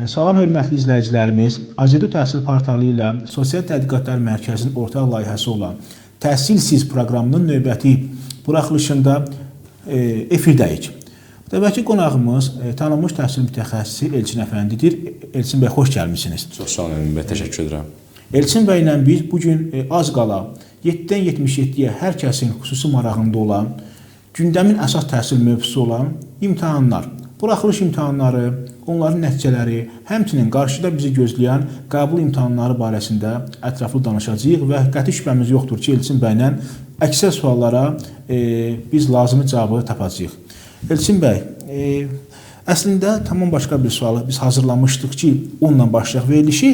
Salam hörmətli izləyicilərimiz. Azedu Təhsil Portalı ilə Sosial Tədqiqatlar Mərkəzinin ortaq layihəsi olan Təhsilsiz proqramının növbəti buraxılışında efirdəyik. Dəvətçi qonağımız tanınmış təhsil mütəxəssisi Elçin Əfəndidir. Elçin bəy, xoş gəlmisiniz. Çox sağ olun, Emin bəy, təşəkkür edirəm. Elçin bəy ilə biz bu gün az qala 7-dən 77-yə hər kəsin xüsusi marağında olan, gündəmin əsas təhsil mövzusu olan imtahanlar, buraxılış imtahanları, onların nəticələri, həmçinin qarşıda bizi gözləyən qəbul imtahanları barəsində ətraflı danışacağıq və qəti şübhəmiz yoxdur ki, Elçin bəylə əksər suallara biz lazımi cavabı tapacağıq. Elçin bəy, əslində tamam başqa bir sualı biz hazırlamışdıq ki, onunla başlayaq verilişi,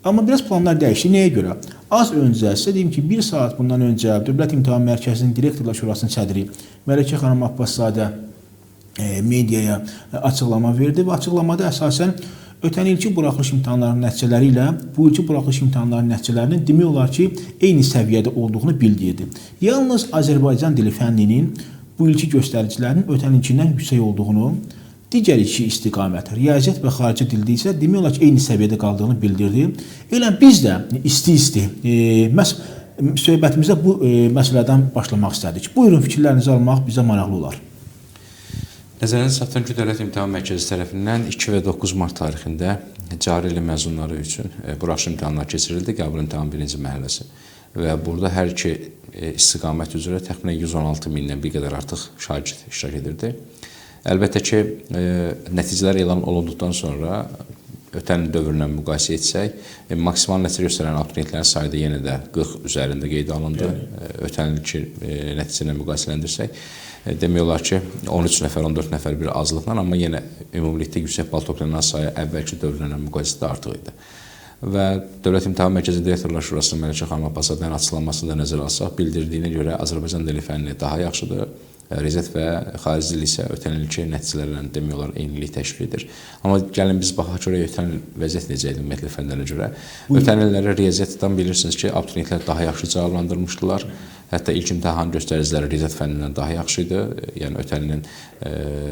amma biraz planlar dəyişdi. Nəyə görə? Az öncə, sizə deyim ki, bir saat bundan öncə Dövlət İmtahan Mərkəzinin Direktorlar Şurasının sədri Mələkə xanım Abbaszadə mediaya açıqlama verdi və açıqlamada əsasən ötən ilki buraxılış imtahanlarının nəticələri ilə bu ilki buraxılış imtahanlarının nəticələrinin demək olar ki, eyni səviyyədə olduğunu bildirdi. Yalnız Azərbaycan dili fənninin bu ilki göstəricilərinin ötən ilkindən yüksək olduğunu, digər iki istiqamət, riyaziyyat və xarici dildə isə demək olar ki, eyni səviyyədə qaldığını bildirdi. Elə biz də isti-isti məhz söhbətimizə bu məsələdən başlamaq istədik. Buyurun, fikirlərinizi almaq bizə maraqlı olar. Nəzərə çatdırım ki, Dövlət İmtahan Mərkəzi tərəfindən 2 və 9 mart tarixində cari ilin məzunları üçün buraxılış imtahanları keçirildi, qəbul imtahanı birinci mərhələsi. Və burada hər iki istiqamət üzrə təxminən 116 mindən bir qədər artıq şagird iştirak edirdi. Əlbəttə ki, nəticələr elan olunduqdan sonra ötən dövrlə müqayisə etsək, maksimal nəticə göstərən abituriyentlərin sayı da yenə də 40 üzərində qeydə alındı. Ötən ilki nəticə ilə müqayisələndirsək, demək olar ki, 13 nəfər, 14 nəfər bir azlıqla, amma yenə ümumilikdə yüksək bal toplanan sayı əvvəlki dövrlərlə müqayisədə artıq idi. Və Dövlət İmtahan Mərkəzi Direktorlar Şurasının Mələkə xanım Abbaszadənin açıqlamasını da nəzərə alsaq, bildirdiyinə görə Azərbaycan dili fənni daha yaxşıdır. Riyaziyyat və xarici dil isə ötən ilki nəticələrlə demək olar eynilik təşkil edir. Amma gəlin biz baxaq görək ötən il vəziyyət necə idi ümumiyyətlə fənlərə görə. Ötən illərə riyaziyyatdan bilirsiniz ki, abituriyentlər daha yaxşı cavablandırmışdılar. Hətta ilk imtahan göstəriciləri riyaziyyat fənnindən daha yaxşı idi. Yəni ötən ilin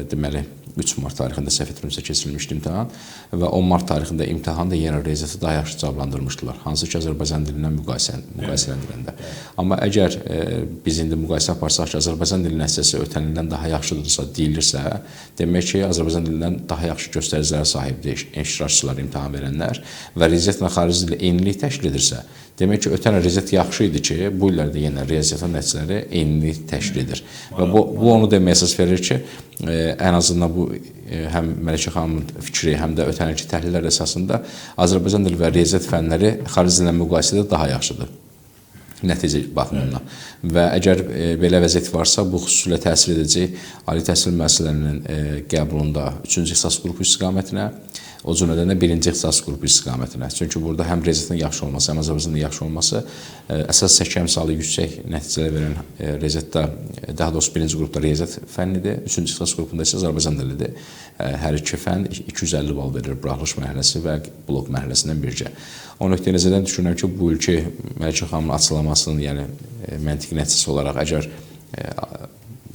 deməli 3 mart tarixində səhv etmirəmsə keçirilmişdi imtahan və 10 mart tarixində imtahan da yenə riyaziyyatı daha yaxşı cavablandırmışdılar. Hansı ki, Azərbaycan dilindən müqayisələndirəndə. Amma əgər biz indi müqayisə aparsaq ki, Azərbaycan dili nəticəsi ötən ildən daha yaxşıdırsa, deyilirsə, demək ki, Azərbaycan dilindən daha yaxşı göstəricilərə sahibdir iştirakçılar, imtahan verənlər və riyaziyyatla xarici dili eynilik təşkil edirsə, demək ki, ötən il riyaziyyat yaxşı idi ki, bu illərdə yenə riyaziyyatın nəticələri eynilik təşkil edir. Və bu onu deməyə əsas verir ki, ən azından bu həm Mələkə xanımın fikri, həm də ötən ilki təhlillər əsasında Azərbaycan dili və riyaziyyat fənləri xarici dillə müqayisədə daha yaxşıdır nəticə baxımından. Və əgər belə vəziyyət varsa, bu xüsusilə təsir edəcək ali təhsil müəssisələrinin qəbulunda 3-cü ixtisas qrupu istiqamətinə, o cümlədən də 1-ci ixtisas qrupu istiqamətinə. Çünki burada həm riyaziyyatın yaxşı olması, həm Azərbaycan dilinin yaxşı olması əsas səkkiz əmsalı yüksək nəticələr verən riyaziyyatda, daha doğrusu 1-ci qrupda riyaziyyat fənnidir, 3-cü ixtisas qrupunda isə Azərbaycan dilidir. Hər iki fənn 250 bal verir buraxılış mərhələsi və blok mərhələsindən bircə. O nöqteyi nəzərdən düşünürəm ki, bu ilki Mələkə xanımın açıqlamasının, yəni məntiqi nəticəsi olaraq əgər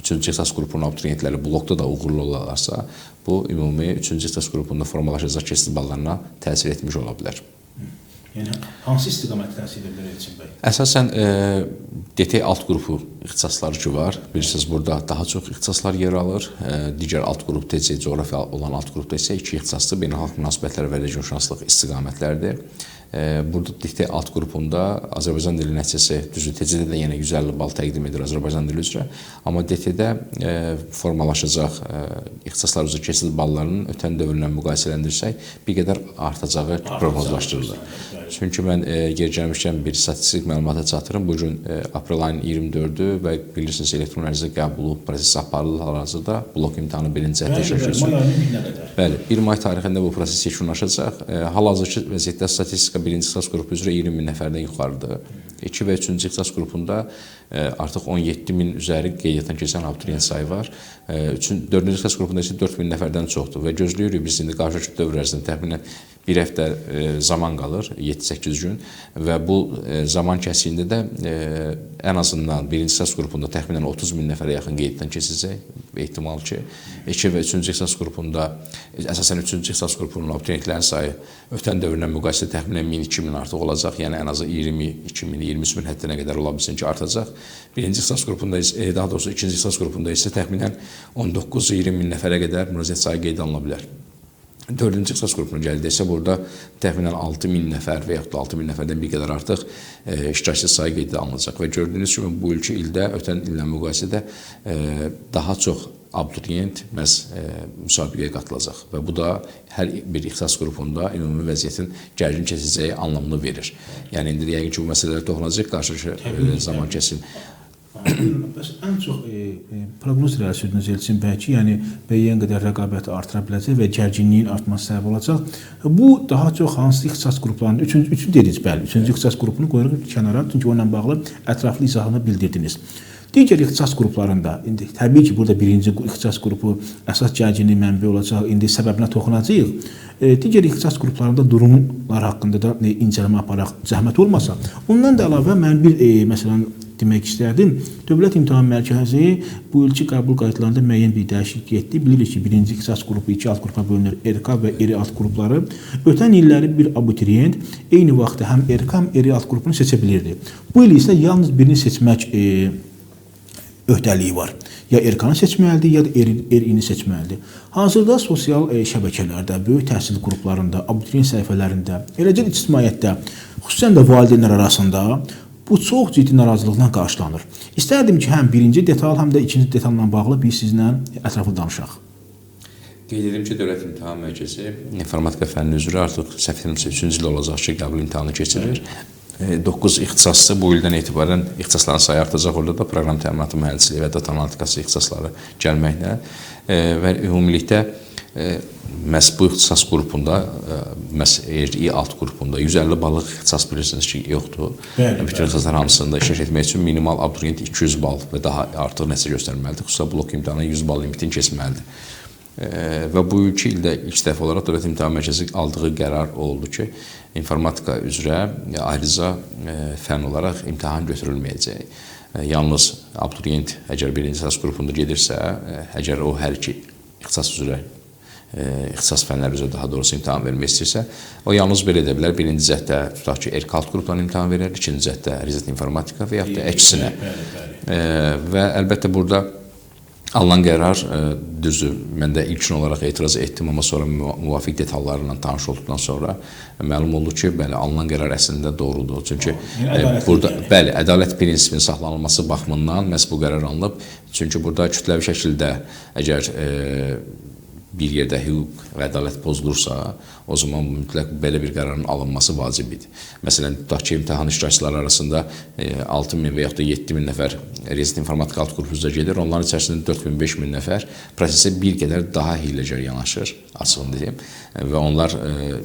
3-cü ixtisas qrupunun abituriyentləri blokda da uğurlu olarlarsa, bu ümumi 3-cü ixtisas qrupunda formalaşacaq keçid ballarına təsir etmiş ola bilər. Yəni hansı istiqamətə təsir edə bilər Elçin bəy? Əsasən DT alt qrupu ixtisasları ki var. Bilirsiniz, burada daha çox ixtisaslar yer alır. Digər alt qrup TC coğrafiya olan alt qrupda isə iki ixtisaslı beynəlxalq münasibətlər və regionşünaslıq istiqamətlərdir. Burada DT alt qrupunda Azərbaycan dili nəticəsi, düzdür, TC-də də yenə 150 bal təqdim edir Azərbaycan dili üzrə, amma DT-də formalaşacaq ixtisaslar üzrə keçid ballarının ötən dövrlə müqayisələndirsək, bir qədər artacağı proqnozlaşdırılır. Çünki mən yer gəlmişkən bir statistik məlumata çatdırım. Bu gün aprel ayının 24-ü və bilirsiniz, elektron ərizə qəbulu prosesi aparılır hal-hazırda. Blok imtahanı birinci cəhd iştirak üçün. Bəli, 1 may tarixində bu proses yekunlaşacaq. Hal-hazırki vəziyyətdə statistika birinci ixtisas qrupu üzrə 20 min nəfərdən yuxarıdır. 2 və 3-cü ixtisas qrupunda artıq 17 min üzəri qeydiyyatdan keçən abituriyent sayı var. 4-cü ixtisas qrupunda isə 4 min nəfərdən çoxdur və gözləyirik biz indi qarşıdakı dövr ərzində təxminən bir həftə zaman qalır, 7-8 gün və bu zaman kəsiyində də ən azından birinci ixtisas qrupunda təxminən 30 min nəfərə yaxın qeydiyyatdan keçəcək. ehtimal ki, 2 və 3-cü ixtisas qrupunda, əsasən 3-cü ixtisas qrupunun abituriyentlərin sayı ötən dövrlə müqayisədə təxminən 1000-2000 artıq olacaq. Yəni ən azı 22 min, 23 min həddinə qədər ola bilsin ki, artacaq. Birinci ixtisas qrupunda isə, daha doğrusu ikinci ixtisas qrupunda isə təxminən 19-20 min nəfərə qədər müraciət sayı qeydə alına bilər. Dördüncü ixtisas qrupuna gəldikdə burada təxminən 6 min nəfər və yaxud da 6 min nəfərdən bir qədər artıq iştirakçı sayı qeydə alınacaq və gördüyünüz kimi bu ilki ildə ötən illə müqayisədə daha çox abituriyent məhz müsabiqəyə qatılacaq və bu da hər bir ixtisas qrupunda ümumi vəziyyətin gərgin keçəcəyi anlamını verir. Yəni indi yəqin ki, bu məsələlərə toxunacaq qarşıki zaman kəsim. Bəs ən çox proqnoz irəli sürdünüz Elçin bəy ki, yəni müəyyən qədər rəqabəti artıra biləcək və gərginliyin artması səbəb olacaq. Bu daha çox hansı ixtisas qruplarında? Üçüncü dediniz, bəli. Üçüncü ixtisas qrupunu qoyuruq kənara, çünki onunla bağlı ətraflı izahını bildirdiniz. Digər ixtisas qruplarında, indi təbii ki, burada birinci ixtisas qrupu əsas gərginlik mənbəyi olacaq. İndi səbəbinə toxunacağıq. Digər ixtisas qruplarında durumlar haqqında da incələmə aparaq, zəhmət olmasa. Ondan da əlavə mən bir məsələn demək istərdim. Dövlət İmtahan Mərkəzi bu ilki qəbul qaydalarında müəyyən bir dəyişiklik etdi. Bilirik ki, birinci ixtisas qrupu iki alt qrupa bölünür. RK və RI alt qrupları. Ötən illəri bir abituriyent eyni vaxtda həm RK, həm RI alt qrupunu seçə bilirdi. Bu il isə yalnız birini seçmək öhdəliyi var. Ya RK-nı seçməlidir, ya da RI-ni seçməlidir. Hazırda sosial şəbəkələrdə, böyük təhsil qruplarında, abituriyent səhifələrində, eləcə də ictimaiyyətdə, xüsusən də valideynlər arasında bu çox ciddi narazılıqla qarşılanır. İstərdim ki, həm birinci detal, həm də ikinci detalla bağlı biz sizlə ətraflı danışaq. Qeyd edim ki, Dövlət İmtahan Mərkəzi informatika fənni üzrə artıq səhv etmirəmsə 3-cü il olacaq ki, qəbul imtahanı keçirir. 9 ixtisaslı bu ildən etibarən ixtisasların sayı artacaq. Orada da proqram təminatı mühəndisliyi və data analitikası ixtisasları gəlməklə və ümumilikdə məhz bu ixtisas qrupunda, məhz RI alt qrupunda 150 ballıq ixtisas bilirsiniz ki, yoxdur. Bütün ixtisaslar hamısında iştirak etmək üçün minimal abituriyent 200 bal və daha artıq nəticə göstərməlidir. Xüsusilə blok imtahanı 100 bal limitini keçməlidir. Və bu ilki ildə ilk dəfə olaraq Dövlət İmtahan Mərkəzi aldığı qərar o oldu ki, informatika üzrə ayrıca fənn olaraq imtahan götürülməyəcək. Yalnız abituriyent əgər birinci ixtisas qrupunda gedirsə, əgər o hər iki ixtisas üzrə, ixtisas fənləri üzrə daha doğrusu imtahan vermək istəyirsə, o yalnız belə edə bilər. Birinci cəhddə tutaq ki, RK alt qrupdan imtahan verər, ikinci cəhddə riyaziyyat informatika və yaxud da əksinə. Və əlbəttə burada alınan qərar, düzdür, mən də ilkin olaraq etiraz etdim, amma sonra müvafiq detallarla tanış olduqdan sonra məlum oldu ki, bəli, alınan qərar əslində doğrudur. Çünki burada, yəni. Bəli, ədalət prinsipinin saxlanılması baxımından məhz bu qərar alınıb. Çünki burada kütləvi şəkildə əgər bir yerdə hüquq və ədalət pozulursa, o zaman mütləq belə bir qərarın alınması vacib idi. Məsələn, tutaq ki, imtahan iştirakçıları arasında 6 min və yaxud da 7 min nəfər riyaziyyat informatika alt qrupu üzrə gedir. Onların içərisində 4 min, 5 min nəfər prosesə bir qədər daha hiyləgər yanaşır, açığını deyim. Və onlar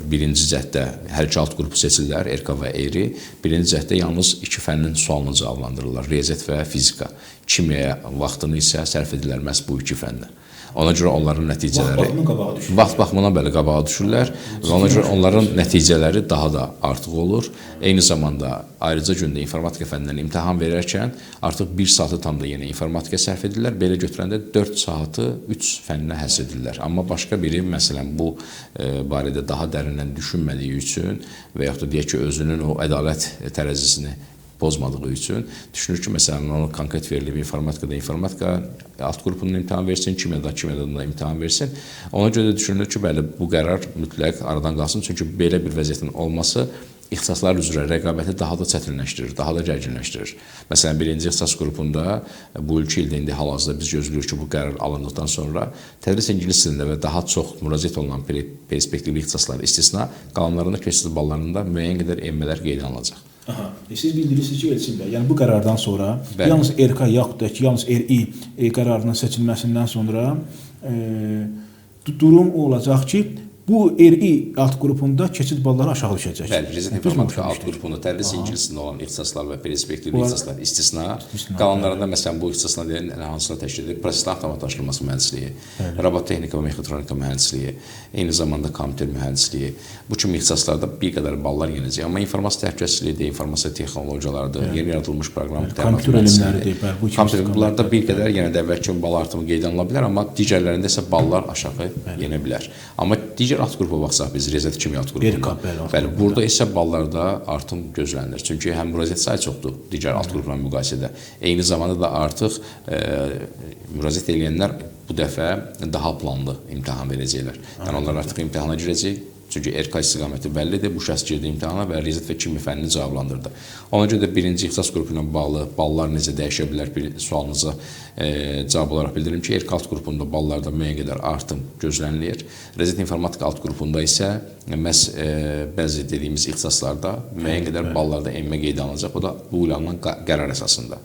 birinci cəhddə hər iki alt qrupu seçirlər, RK və RI. Birinci cəhddə yalnız iki fənnin sualını cavablandırırlar, riyaziyyat və fizika. Kimyaya vaxtını isə sərf edirlər məhz bu iki fəndə. Ona görə onların nəticələri vaxt baxımından qabağa düşürlər. Vaxt baxımından bəli qabağa düşürlər və ona görə onların nəticələri daha da artıq olur. Eyni zamanda ayrıca gündə informatika fənnindən imtahan verərkən artıq 1 saatı tam da yenə informatika sərf edirlər. Belə götürəndə 4 saatı 3 fənninə həsr edirlər. Amma başqa biri məsələn bu barədə daha dərindən düşünmədiyi üçün və yaxud da deyək ki, özünün o ədalət tərəzisini pozmadığı üçün düşünür ki, məsələn, ona konkret verilib informatikada informatika alt qrupundan imtahan versin, kimyada kimyadan da imtahan versin. Ona görə də düşünülür ki, bəli, bu qərar mütləq aradan qalsın. Çünki belə bir vəziyyətin olması ixtisaslar üzrə rəqabəti daha da çətinləşdirir, daha da gərginləşdirir. Məsələn, birinci ixtisas qrupunda bu ilki ildə indi hal-hazırda biz gözləyirik ki, bu qərar alındıqdan sonra tədris ingilis dilində və daha çox müraciət olunan perspektivli ixtisaslar istisna, qalanlarında keçid ballarında müəyyən qədər enmələr qeydə alınacaq. Aha, siz bildirirsiniz ki, Elçin bəy, yəni bu qərardan sonra yalnız RK yaxud da ki, yalnız RI qərarının seçilməsindən sonra durum o olacaq ki, Bu RI alt qrupunda keçid balları aşağı düşəcək. Bəli, riyaziyyat informatika alt qrupunda tədris ingilis dilində olan ixtisaslar və perspektiv ixtisaslar istisna. Qalanlarında məsələn bu ixtisaslar deyilən hansılar təşkil edir? Proseslərin avtomatlaşdırılması mühəndisliyi, robot texnika və mexatronika mühəndisliyi, eyni zamanda kompüter mühəndisliyi. Bu kimi ixtisaslarda bir qədər ballar yenəcək. Amma informasiya təhlükəsizliyidir, informasiya texnologiyalarıdır, yeni yaradılmış proqram kompüter elmləridir, bəli, bu kimi bunlarda bir qədər yenə də əvvəlki kimi bal artımı qeydə alına bilər, amma digərlərində isə ballar aşağı yenə bilər. Amma digər alt qrupa baxsaq biz riyaziyyat kimya alt qrupunda. Bəli, burada isə ballarda artım gözlənilir. Çünki həm müraciət sayı çoxdur digər alt qrupla müqayisədə. Eyni zamanda da artıq müraciət edənlər bu dəfə daha planlı imtahan verəcəklər. Yəni onlar artıq imtahana girəcək. Çünki RK istiqaməti bəllidir. Bu şəxs girdi imtahana və riyaziyyat və kimya fənnini cavablandırdı. Ona görə də birinci ixtisas qrupu ilə bağlı ballar necə dəyişə bilər bir sualınıza cavab olaraq bildirim ki, RK alt qrupunda ballarda müəyyən qədər artım gözlənilir. Riyaziyyat informatika alt qrupunda isə məhz bəzi dediyimiz ixtisaslarda müəyyən qədər ballarda enmə qeydə alınacaq. O da bu il alınan qərar əsasında.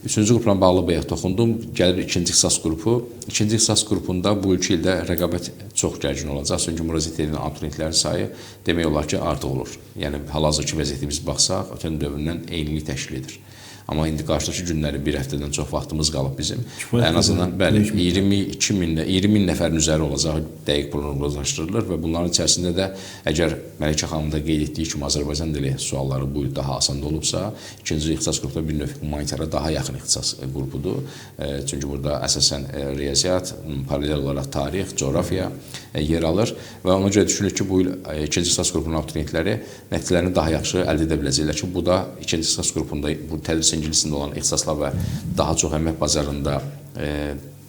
Üçüncü qrupla bağlı bayaq toxundum. Gəlir ikinci ixtisas qrupu. İkinci ixtisas qrupunda bu ilki ildə rəqabət çox gərgin olacaq. Çünki müraciət edən abituriyentlərin sayı demək olar ki, artıq olur. Yəni hal-hazırki vəziyyətimiz baxsaq, ötən dövründən eynilik təşkil edir. Amma indi qarşıdakı günləri bir həftədən çox vaxtımız qalıb bizim. Ən azından bəli, 22 min, 20 min nəfərin üzəri olacaq, dəqiq proqramlaşdırılır və bunların içərisində də əgər Məlikə xanım da qeyd etdiyi kimi Azərbaycan dili sualları bu il daha asan olubsa, ikinci ixtisas qrupda bir növ humanitara daha yaxın ixtisas qrupudur. Çünki burada əsasən riyaziyyat, paralel olaraq tarix, coğrafiya yer alır və ona görə düşünülür ki, bu il ikinci ixtisas qrupunun abituriyentləri nəticələrini daha yaxşı əldə edə biləcəklər ki, bu da ikinci ixtisas qrupunda bu tədris ingilis dilində olan ixtisaslar və daha çox əmək bazarında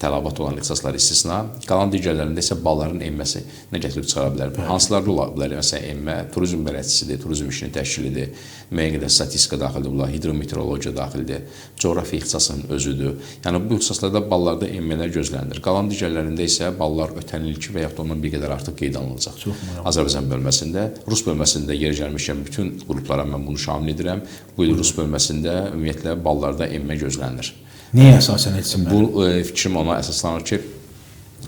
tələbat olan ixtisaslar istisna. Qalan digərlərində isə balların enməsi nə gətirib çıxara bilər? Hansılarda ola bilər? Məsələn, enmə turizm bələdçisidir, turizm işinin təşkilidir, müəyyən qədər statistika daxildir bunlar, hidrometeorologiya daxildir, coğrafiya ixtisasının özüdür. Yəni bu ixtisaslarda ballarda enmələr gözlənilir. Qalan digərlərində isə ballar ötən ilki və yaxud da ondan bir qədər artıq qeydə alınacaq. Azərbaycan bölməsində, Rus bölməsində yeri gəlmişkən bütün qruplara mən bunu şamil edirəm. Bu il Rus bölməsində ümumiyyətlə ballarda enmə gözlənilir. Nəyə əsasən etsinlər? Bu fikrim ona əsaslanır ki,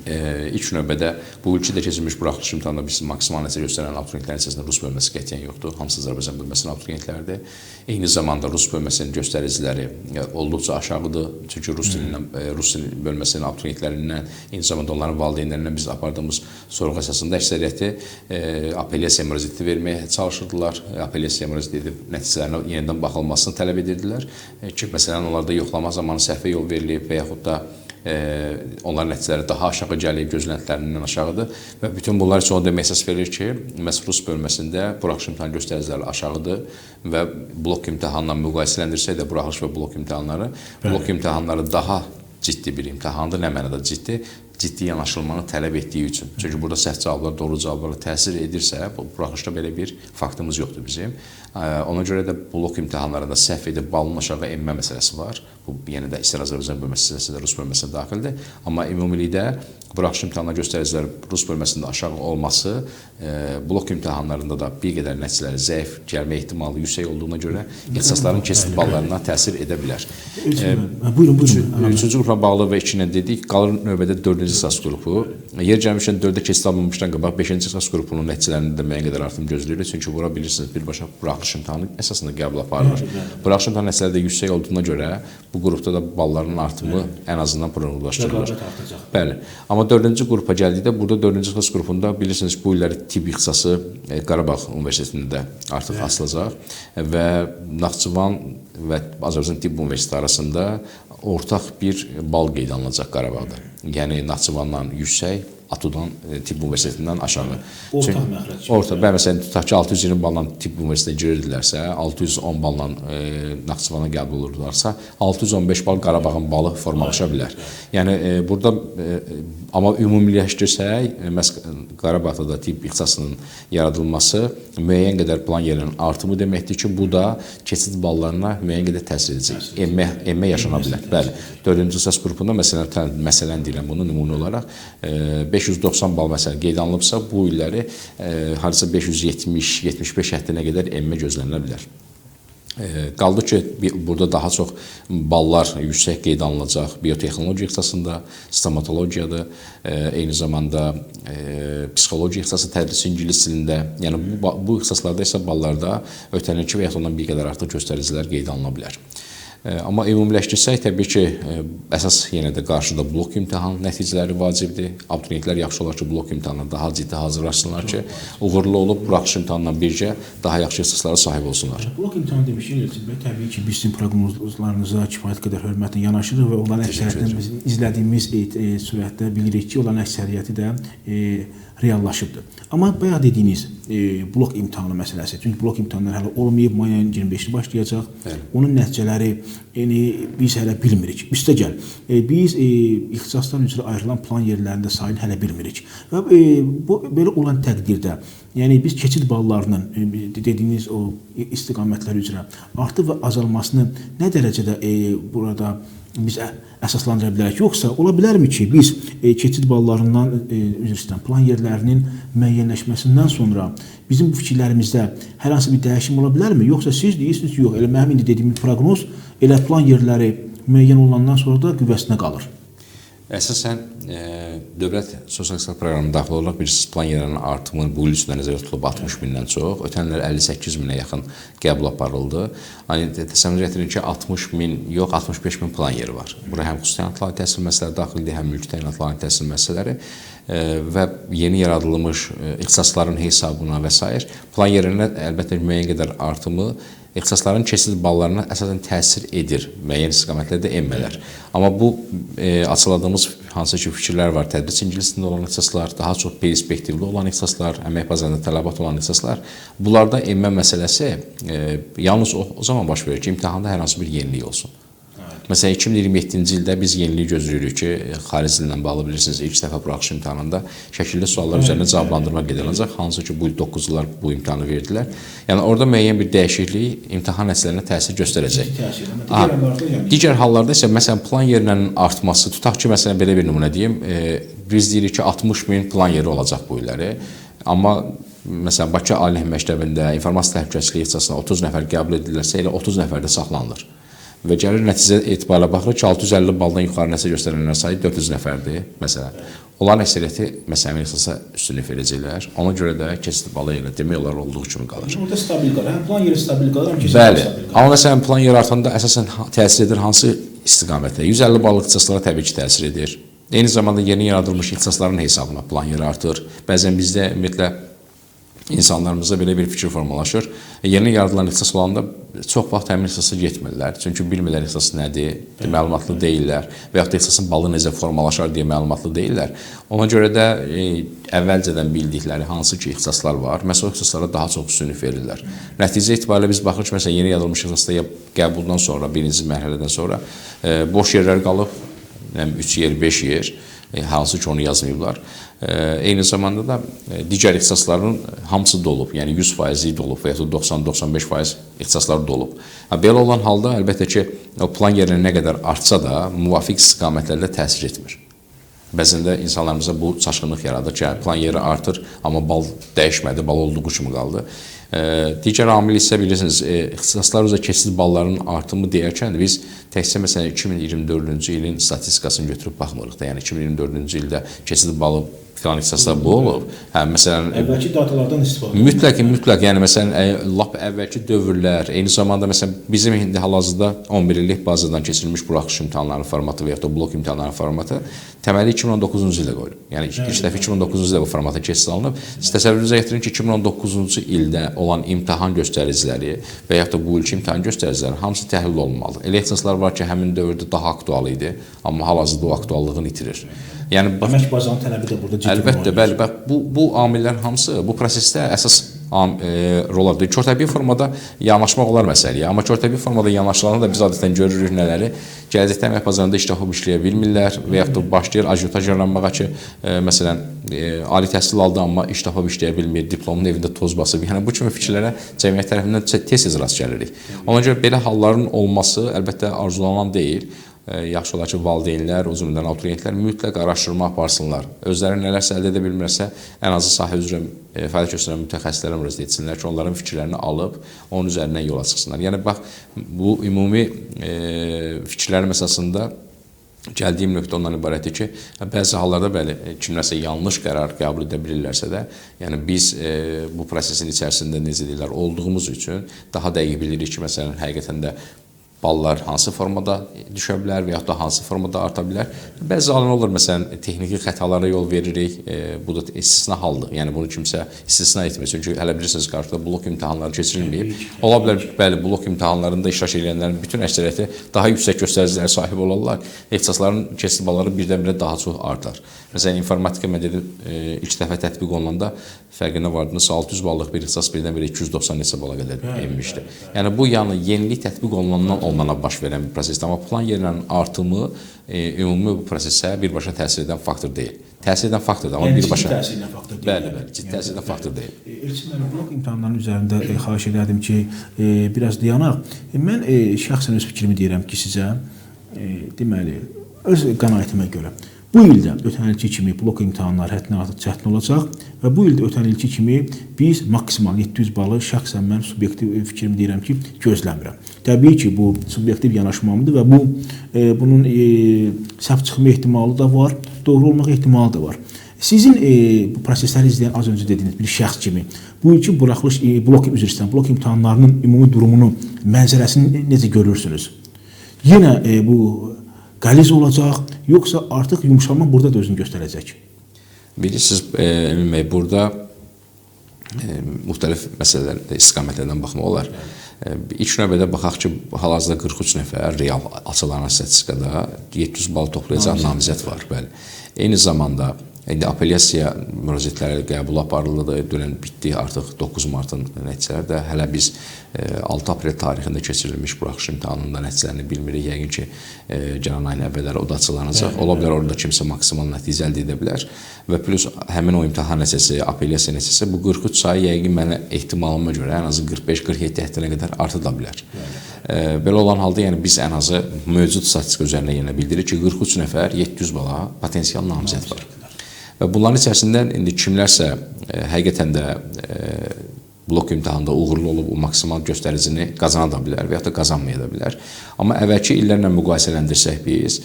ilk növbədə bu ilki də keçirilmiş buraxılış imtahanında biz maksimal nəticə göstərən abituriyentlərin içərisində Rus bölməsi qətiyyən yoxdur. Hamısı Azərbaycan bölməsinin abituriyentləridir. Eyni zamanda Rus bölməsinin göstəriciləri olduqca aşağıdır. Çünki Rus dilindən, Rus bölməsinin abituriyentlərindən, eyni zamanda onların valideynlərindən biz apardığımız sorğu əsasında əksəriyyəti apellyasiya müraciəti verməyə çalışırdılar. Apellyasiya müraciət edib nəticələrinə yenidən baxılmasını tələb edirdilər ki, məsələn, onlarda yoxlama zamanı səhvə yol verilib və yaxud da onların nəticələri daha aşağı gəlib, gözləntilərindən aşağıdır və bütün bunlar üçün o demək əsas verir ki, məhz Rus bölməsində buraxılış imtahanı göstəriciləri aşağıdır və blok imtahanla müqayisələndirsək də buraxılış və blok imtahanları, blok imtahanları daha ciddi bir imtahandır. Nə mənada ciddi? Ciddi yanaşılmanı tələb etdiyi üçün. Çünki burada səhv cavablar, doğru cavablara təsir edirsə, bu buraxılışda belə bir faktımız yoxdur bizim. Ona görə də blok imtahanlarında səhv edib balın aşağı enmə məsələsi var. Bu yenə də istər Azərbaycan bölməsi istər Rus bölməsinə daxildir. Amma ümumilikdə buraxılış imtahanları göstəriciləri Rus bölməsində aşağı olması, blok imtahanlarında da bir qədər nəticələri zəif gəlmə ehtimalı yüksək olduğuna görə ixtisasların keçid ballarına təsir edə bilər. Buyurun, buyurun. Üçüncü qrupla bağlı və ikinə dedik, qalır növbədə dördüncü ixtisas qrupu. Yer gəlmişkən dördə keçid almamışdan qabaq beşinci ixtisas qrupunun nəticələrində də müəyyən qədər artım gözləyirik. Çünki bura bilirsiniz, birbaşa buraxılış imtahanı əsasında qəbul aparılır. Buraxılış imtahanı nəticələri də yüksək olduğuna görə bu qrupda da balların artımı ən azından proqramlaşdırılır. Bəli. Amma dördüncü qrupa gəldikdə burada dördüncü ixtisas qrupunda bilirsiniz bu illəri tibb ixtisası Qarabağ Universitetində də artıq açılacaq və Naxçıvan və Azərbaycan Tibb Universiteti arasında ortaq bir bal qeydə alınacaq Qarabağda. Yəni Naxçıvandan yüksək, ATU-dan, Tibb Universitetindən aşağı. Ortaq məxrəc. Orta, bəli, məsələn, tutaq ki, 620 balla Tibb Universitetinə girirdilərsə, 610 balla Naxçıvana qəbul olurdularsa, 615 bal Qarabağın balı formalaşa bilər. Yəni burada amma ümumiləşdirsək, məhz Qarabağda da tibb ixtisasının yaradılması müəyyən qədər plan yerinin artımı deməkdir ki, bu da keçid ballarına müəyyən qədər təsir edəcək. Enmə yaşana bilər. Bəli. Dördüncü ixtisas qrupunda məsələn deyirəm bunu nümunə olaraq 590 bal məsələn qeydə alınıbsa, bu illəri hardasa 570-75 həddinə qədər enmə gözlənilə bilər. Qaldı ki, burada daha çox ballar yüksək qeyd alınacaq biotexnologiya ixtisasında, stomatologiyada, eyni zamanda psixologiya ixtisası tədrisi ingilis dilində. Yəni bu ixtisaslarda isə ballarda ötən ilki və yaxud ondan bir qədər artıq göstəricilər qeyd alına bilər. Amma ümumiləşdirsək, təbii ki, əsas yenə də qarşıda blok imtahan nəticələri vacibdir. Abituriyentlər yaxşı olar ki, blok imtahanına daha ciddi hazırlaşsınlar ki, uğurlu olub buraxılış imtahanla birgə daha yaxşı ixtisaslara sahib olsunlar. Blok imtahanı demişkən Elçin bəy, təbii ki, biz sizin proqnozlarınıza kifayət qədər hörmətlə yanaşırıq və onların əksəriyyətini biz izlədiyimiz sürətdə bilirik ki, onların əksəriyyəti də reallaşıbdır. Amma bayaq dediyiniz blok imtahanı məsələsi, çünki blok imtahanları hələ olmayıb, may ayının 25-i başlayacaq. Bəli. Onun nəticələri yəni biz hələ bilmirik. Üstəgəl, biz ixtisaslar üzrə ayrılan plan yerlərində sayını hələ bilmirik. Və bu belə olan təqdirdə, yəni biz keçid ballarının dediyiniz o istiqamətlər üzrə artıb və azalmasını nə dərəcədə burada biz əsaslandıra bilərik? Yoxsa ola bilərmi ki, biz keçid ballarından, üzr istəyirəm, plan yerlərinin müəyyənləşməsindən sonra bizim bu fikirlərimizdə hər hansı bir dəyişim ola bilərmi? Yoxsa siz deyirsiniz ki, yox, elə mənim indi dediyim proqnoz elə plan yerləri müəyyən olunandan sonra da qüvvəsinə qalır. Əsasən dövlət sosial iqtisadi proqramına daxil olaraq bilirsiniz, plan yerlərinin artımı bu il üçün nəzərdə tutulub 60 mindən çox, ötən illər 58 minə yaxın qəbul aparıldı. Hani təsəvvür gətirin ki, 60 min yox, 65 min plan yeri var. Bura həm xüsusi təyinatlı təhsil məsələləri daxildir, həm mülki təyinatlı təhsil məsələləri və yeni yaradılmış ixtisasların hesabına və sair plan yerinə əlbəttə müəyyən qədər artımı ixtisasların keçid ballarına əsasən təsir edir, müəyyən istiqamətlərdə enmələr. Amma bu açıqladığımız hansı ki fikirlər var, tədris ingilis dilində olan ixtisaslar, daha çox perspektivli olan ixtisaslar, əmək bazarında tələbat olan ixtisaslar, bunlarda enmə məsələsi yalnız o zaman baş verir ki, imtahanda hər hansı bir yenilik olsun. Məsələn, 2027-ci ildə biz yenilik gözləyirik ki, xarici dillə bağlı bilirsiniz, ilk dəfə buraxılış imtahanında şəkilli suallar üzərində cavablandırma qeyd olunacaq, hansı ki, bu il 9-cular bu imtahanı verdilər. Yəni, orada müəyyən bir dəyişiklik imtahan nəticələrinə təsir göstərəcək. Digər hallarda isə, məsələn, plan yerlərinin artması, tutaq ki, məsələn, belə bir nümunə deyim, biz deyirik ki, 60 min plan yeri olacaq bu illəri, amma məsələn, Bakı Ali Məktəbində informasiya təhlükəsizliyi ixtisasına 30 nəfər qəbul edilirsə, elə 30 nəfər də saxlanılır. Və gəlir nəticə etibarilə baxırıq ki, 650 baldan yuxarı nəticə göstərənlər sayı 400 nəfərdir, məsələn. Onların əksəriyyəti məsələn ixtisasa üstünlük verəcəklər. Ona görə də keçid balı elə demək olar olduğu kimi qalır. Orada stabil qalır. Həm plan yeri stabil qalır, həm keçid balı stabil qalır. Amma məsələn plan yeri artanda əsasən təsir edir hansı istiqamətə? 150 ballıq ixtisaslara təbii ki təsir edir. Eyni zamanda yeni yaradılmış ixtisasların hesabına plan yeri artır. Bəzən bizdə ümumiyyətlə insanlarımızda belə bir fikir formalaşır. Yeni yaradılan ixtisas olanda çox vaxt həmin ixtisasa getmirlər. Çünki bilmirlər ixtisas nədir, məlumatlı deyillər və yaxud da ixtisasın balı necə formalaşar deyə məlumatlı deyillər. Ona görə də əvvəlcədən bildikləri hansı ki ixtisaslar var, məsələn, o ixtisaslara daha çox üstünlük verirlər. Nəticə itibarilə biz baxırıq ki, məsələn, yeni yaradılmış ixtisasda qəbuldan sonra, birinci mərhələdən sonra boş yerlər qalıb, yəni 3 yer, 5 yer, hansı ki onu yazmayıblar. Eyni zamanda da digər ixtisasların hamısı dolub, yəni 100% dolub və ya da 90-95% ixtisaslar dolub. Belə olan halda əlbəttə ki, o plan yerinə nə qədər artsa da müvafiq istiqamətlərdə təsir etmir. Bəzən də insanlarımıza bu çaşqınlıq yaradır ki, plan yeri artır, amma bal dəyişmədi, bal olduğu kimi qaldı. Digər amil isə bilirsiniz, ixtisaslar üzrə keçid ballarının artımı deyərkən biz təkcə məsələn 2024-cü ilin statistikasını götürüb baxmırıq da. Yəni 2024-cü ildə keçid balı filan ixtisasda bu olub. Hə, məsələn, əvvəlki datalardan istifadə. Mütləq, yəni məsələn, lap əvvəlki dövrlər, eyni zamanda məsələn bizim indi hal-hazırda 11 illik bazadan keçirilmiş buraxılış imtahanlarının formatı və ya da blok imtahanlarının formatı təməli 2019-cu ildə qoyulub. Yəni ilk dəfə 2019-cu ildə bu formata keçid alınıb. Siz təsəvvürünüzə gətirin ki, 2019-cu ildə olan imtahan göstəriciləri və yaxud da bu ilki imtahan göstəriciləri hamısı təhlil olunmalıdır. Elə ixtisaslar var ki, həmin dövrdə daha aktual idi, amma hal-hazırda o aktuallığını itirir. Yəni bax, əmək bazarının tələbi də burada ciddi. Əlbəttə, bəli, bax bu amillər hamısı bu prosesdə əsas rol alır. Körtəbii formada yanaşmaq olar məsələyə, amma körtəbii formada yanaşılanda da biz adətən görürük nələri. Gələcəkdə əmək bazarında iş tapıb işləyə bilmirlər və yaxud da başlayır ajotaj yaranmağa ki, məsələn, ali təhsil aldı, amma iş tapıb işləyə bilmir, diplomun evində toz basıb. Yəni bu kimi fikirlərə cəmiyyət tərəfindən tez-tez rast gəlirik. Ona görə belə halların olması əlbəttə arzulanan deyil. Yaxşı olar ki, valideynlər, o cümlədən abituriyentlər mütləq araşdırma aparsınlar. Özləri nələrsə əldə edə bilmirsə, ən azı sahə üzrə fəaliyyət göstərən mütəxəssislərə müraciət etsinlər ki, onların fikirlərini alıb onun üzərindən yola çıxsınlar. Yəni bax, bu ümumi fikirlərim əsasında gəldiyim nöqtə ondan ibarətdir ki, bəzi hallarda bəli, kimlərsə yanlış qərar qəbul edə bilirlərsə də, yəni biz bu prosesin içərisində necə deyirlər, olduğumuz üçün daha dəqiq bilirik ki, məsələn, həqiqətən də ballar hansı formada düşə bilər və yaxud da hansı formada arta bilər. Bəzi hallar olur, məsələn, texniki xətalara yol veririk. Bu da istisna haldır. Yəni bunu kimsə istisna etmir. Çünki hələ bilirsiniz, qarşıda blok imtahanları keçirilməyib. Ola bilər, bəli, blok imtahanlarında iştirak edənlərin bütün əksəriyyəti daha yüksək göstəricilərə sahib olarlar. İxtisasların keçid balları birdən-birə daha çox artar. Məsələn, informatika mən dedim, ilk dəfə tətbiq olunanda fərqinə vardınız, 600 ballıq bir ixtisas birdən-birə 290 neçə bala qədər enmişdi. Yəni bu yəni yenilik tətbiq olunandan olunana baş verən bir prosesdir. Amma plan yerlərinin artımı ümumi bu prosesə birbaşa təsir edən faktor deyil. Təsir edən faktordur, amma yəni, birbaşa ciddi təsir edən faktor deyil. Bəli, bəli, ciddi təsir edən faktor deyil. Elçin müəllim, blok imtahanlarının üzərində xahiş edərdim ki, biraz dayanaq. Mən şəxsən öz fikrimi deyirəm ki, sizə, deməli, öz qənaətimə görə bu ildə ötən ilki kimi blok imtahanları həddindən artıq çətin olacaq və bu ildə ötən ilki kimi biz maksimal 700 balı şəxsən mən subyektiv fikrimi deyirəm ki, gözləmirəm. Təbii ki, bu subyektiv yanaşmamdır və bu bunun səhv çıxma ehtimalı da var, doğru olmaq ehtimalı da var. Sizin bu prosesləri izləyən az öncə dediyiniz bir şəxs kimi bu ilki buraxılış blok üzr istəyirəm, blok imtahanlarının ümumi durumunu, mənzərəsini necə görürsünüz? Yenə bu qəliz olacaq, yoxsa artıq yumşalma burada da özünü göstərəcək? Bilirsiniz, Emin bəy, burada müxtəlif məsələlər, istiqamətlərdən baxmaq olar. İlk növbədə baxaq ki, hal-hazırda 43 nəfər real açılanan statistikada 700 bal toplayacaq namizəd var. Bəli. Eyni zamanda indi apellyasiya müraciətləri qəbul aparıldı, dünən bitdi artıq 9 martın nəticələri də. Hələ biz 6 aprel tarixində keçirilmiş buraxılış imtahanında nəticələrini bilmirik. Yəqin ki, gələn ayın əvvəlləri o da açıqlanacaq. Ola bilər orada kimsə maksimal nəticə əldə edə bilər və plus həmin o imtahan nəticəsi, apellyasiya nəticəsi bu 43 sayı yəqin mənə ehtimalıma görə ən azı 45-47 həddinə qədər artıda bilər. Belə olan halda yəni biz ən azı mövcud statistika üzərinə yenə bildiririk ki, 43 nəfər 700 bala potensial namizəd var. Və bunların içərisindən indi kimlərsə həqiqətən də blok imtahanında uğurlu olub o maksimal göstəricini qazana da bilər və yaxud da qazanmaya da bilər. Amma əvvəlki illərlə müqayisələndirsək biz,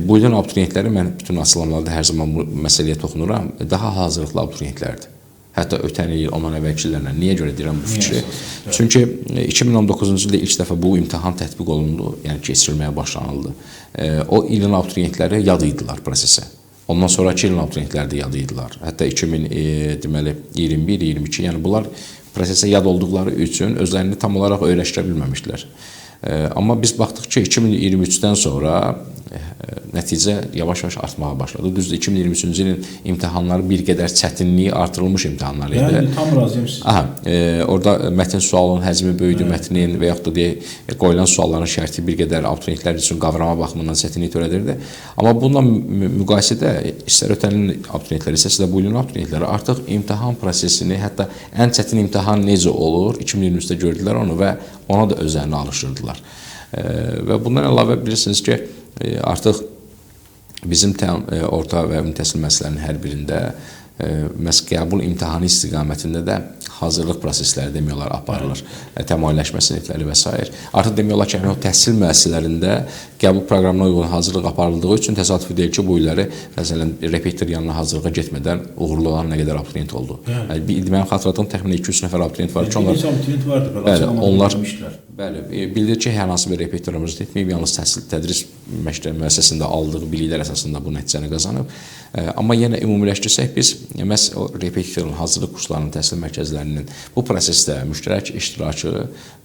bu ilin abituriyentləri, mən bütün açıqlamalarda hər zaman bu məsələyə toxunuram, daha hazırlıqlı abituriyentlərdir. Hətta ötən il, ondan əvvəlki illərlə. Niyə görə deyirəm bu fikri? Çünki 2019-cu ildə ilk dəfə bu imtahan tətbiq olundu, yəni keçirilməyə başlanıldı. O ilin abituriyentləri yad idilər prosesə. Ondan sonrakı ilin abituriyentləri də yad idilər. Hətta 2021, 22, yəni bunlar prosesə yad olduqları üçün özlərini tam olaraq öyrəşdirə bilməmişdilər. Amma biz baxdıq ki, 2023-dən sonra nəticə yavaş-yavaş artmağa başladı. Düzdür, 2023-cü ilin imtahanları bir qədər çətinliyi artırılmış imtahanlar idi. Yəni, tam razıyam sizə. Aha, orada mətn sualının həcmi böyüdü, mətnin və yaxud da deyək, qoyulan sualların şərti bir qədər abituriyentlər üçün qavrama baxımından çətinlik törədirdi. Amma bununla müqayisədə istər ötən ilin abituriyentləri, istərsə də bu ilin abituriyentləri artıq imtahan prosesini, hətta ən çətin imtahan necə olur, 2023-də gördülər onu və ona da özlərini alışdırdılar. Və bundan əlavə bilirsiniz ki, artıq bizim orta və ümumi təhsil müəssisələrinin hər birində məhz qəbul imtahanı istiqamətində də hazırlıq prosesləri demək olar aparılır. Təmayülləşmə sinifləri və s. Artıq demək olar ki, yəni o təhsil müəssisələrində qəbul proqramına uyğun hazırlıq aparıldığı üçün təsadüfi deyil ki, bu illəri məsələn repetitor yanına hazırlığa getmədən uğurlu olan nə qədər abituriyent oldu. Yəni mənim xatırladığım təxminən 2-3 nəfər abituriyent var ki, onlar abituriyent vardı, bəli, onlar bəli, bildir ki, hər hansı bir repetitora müraciət etməyib, yalnız təhsil tədris məktəb müəssisəsində aldığı biliklər əsasında bu nəticəni qazanıb. Amma yenə ümumiləşdirsək biz məhz o repetitorun hazırlıq kurslarının, təhsil mərkəzlərinin bu prosesdə müştərək iştirakı